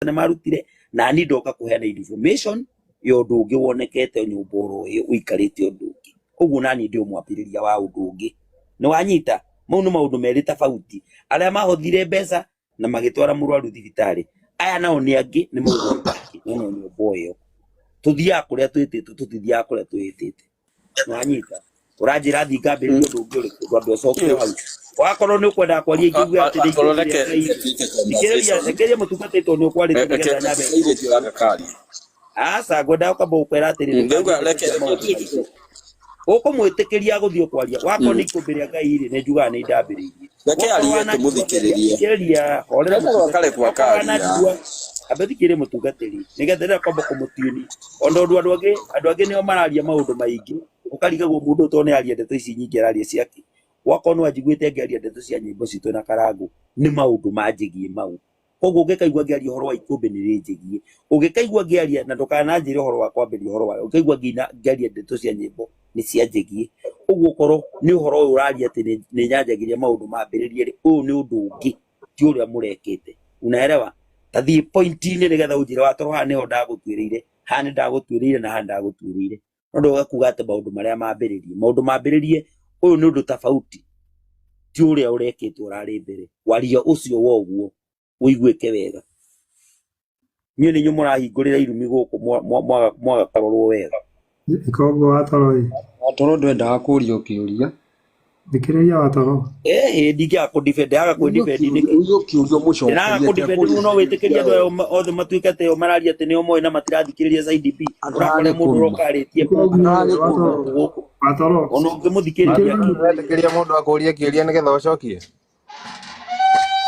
Nĩ marutire na niĩ ndoka kũheana information ya ũndũ ũngĩ wonekete nyũmba oro ĩyo ũikarĩte ũndũ ũngĩ. Ũguo naniĩ ndĩ mwambĩrĩria wa ũndũ ũngĩ. Nĩ wanyita? Mau nĩ maũndũ merĩ tofauti. Arĩa mahothire mbeca na magĩtwara mũrwaru thibitarĩ, aya nao nĩ angĩ, nĩ maũndũ mangĩ, no no nyũmba ĩyo. Tũthiaga kũrĩa twĩtĩtwo, tũtithiaga kũrĩa twĩhĩtĩte. Nĩ wanyita? Ũranjĩra thiĩ ngambĩrĩrie ũndũ ũngĩ ũrĩkũ? Ngwambe ũcokie hau. Wakorwo nĩ ũkwenda kwaria ingĩ uge atĩ nĩ Akorwo ikũmbĩ reke rĩa Ngai. reke twĩke Thikĩrĩria, conversation. thikĩrĩria mũtungatĩri tondũ nĩ ũkwarĩtie Reke nĩgetha nyambe. airĩtu gaka karie. Aca, ngwendaga kwamba gũkwĩra atĩrĩ, Ndauga ndũkanjie reke ndeto cia reke maũndũ twĩke. maingĩ. Ũkũmwĩtĩkĩria gũthiĩ kwaria. Wakorwo nĩ ikũmbĩ rĩa Ngai rĩ, nĩ njugaga nĩ ndambĩrĩirie. Reke Wakorwo arie wananjigua ngĩaria, tũmũthikĩrĩrie. thikĩrĩria, horera Etagwo mũtungatĩri. akarekwo Wakorwo akaria. wananjigua, ambe thikĩrĩrie mũtungatĩri nĩgetha rĩrĩa kwamba kũmũtiuni. Ona ũndũ andũ angĩ nĩo mararia maũndũ maingĩ, ũkarigagwo mũndũ ũyũ tondũ nĩ aria ndeto ici nyingĩ araria ciake. Wakorwo nĩ wanjiguĩte ngĩaria ndeto cia nyĩmbo citũ na Karangũ, nĩ maũndũ manjĩgiĩ mau. Koguo ũngĩkaigua ngĩaria ũhoro wa ikũmbĩ nĩ rĩnjĩgiĩ. Ũngĩkaigua ngĩaria na ndũkananjĩre ũhoro wa kwambĩrĩria ũhoro wayo, ũngĩkaigua ngĩaria ndeto cia nyĩmbo nĩ cianjĩgiĩ. Ũguo ũkorwo nĩ ũhoro ũyũ ũraria atĩ nĩ nyanjagĩria maũndũ mambĩrĩrie rĩ, ũyũ nĩ ũndũ ũngĩ, ti ũrĩa mũrekĩte. Unaelewa? Ta thiĩ point-inĩ nĩgetha ũnjĩre watoro haha nĩho ndagũtuĩrĩire, haha nĩ ndagũtuĩrĩire na haha nĩ ndagũtuĩrĩire. No ndũge kuga atĩ maũndũ marĩa mambĩrĩrie. Maũndũ mambĩrĩrie, ũyũ nĩ ũndũ tofauti, ti ũrĩa ũrekĩtwo ũrarĩ mbere. Waria ũcio wa ũguo ũiguĩke wega. Inyuĩ nĩ inyuĩ mũrahingũrĩra irumi gũkũ mwaga kũrorwo wega. Ikoguo watoro ĩ. Watoro ndwendaga kũrio kĩũria. Thikĩrĩria watoro. Ĩhĩ, ndingĩaga kũ-defend, ndĩraga kwĩ-defend nĩkĩ? Ũrio kĩũria Ndĩraga mũcokerie. kũ-defend rĩu no wĩtĩkĩrie andũ aya othe matuĩke atĩ o mararia atĩ nĩo moĩ na matirathikĩrĩria side B. Ũrakora mũndũ ũroka arĩtie Ikoguo watoro. gũkũ. Watoro. Ona ũngĩmũthikĩrĩria Thikĩrĩria. Ũretĩkĩria mũndũ akũrie kĩũria nĩgetha ũcokie?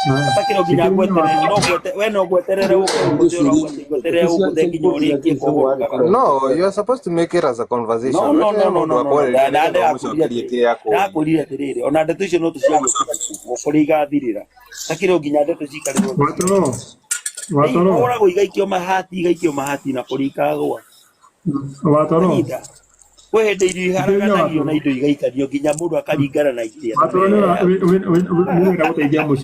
Atakĩrĩ nginya Thikĩrĩria ngweterere watoro. no ngwete we no ngweterere ũke gũkũ ti ũrauga ngweterere gũkũ the nginya ũrĩkie koguo ũkaga. No, you are supposed to make it as a No conversation. no Weterere no no mũndũ no no no akwarĩrie nĩgetha ndakwĩrire ũmũcokerie kĩrĩa akũria. ndakwĩrire atĩrĩrĩ, ona ndeto icio no tũciarie kũrĩa igathirĩra, takĩrĩ nginya ndeto cikarĩrwo. Watoro. Watoro. Ihũragwo igaikio mahati na kũrĩa ikagũa. Watoro. Anyita kwĩ hĩndĩ irio Thikĩrĩria iharaganagio na watoro. indo igaikanio nginya mũndũ akaringana na itĩa. Watoro nĩ ũrenda gũteithia mũciĩ.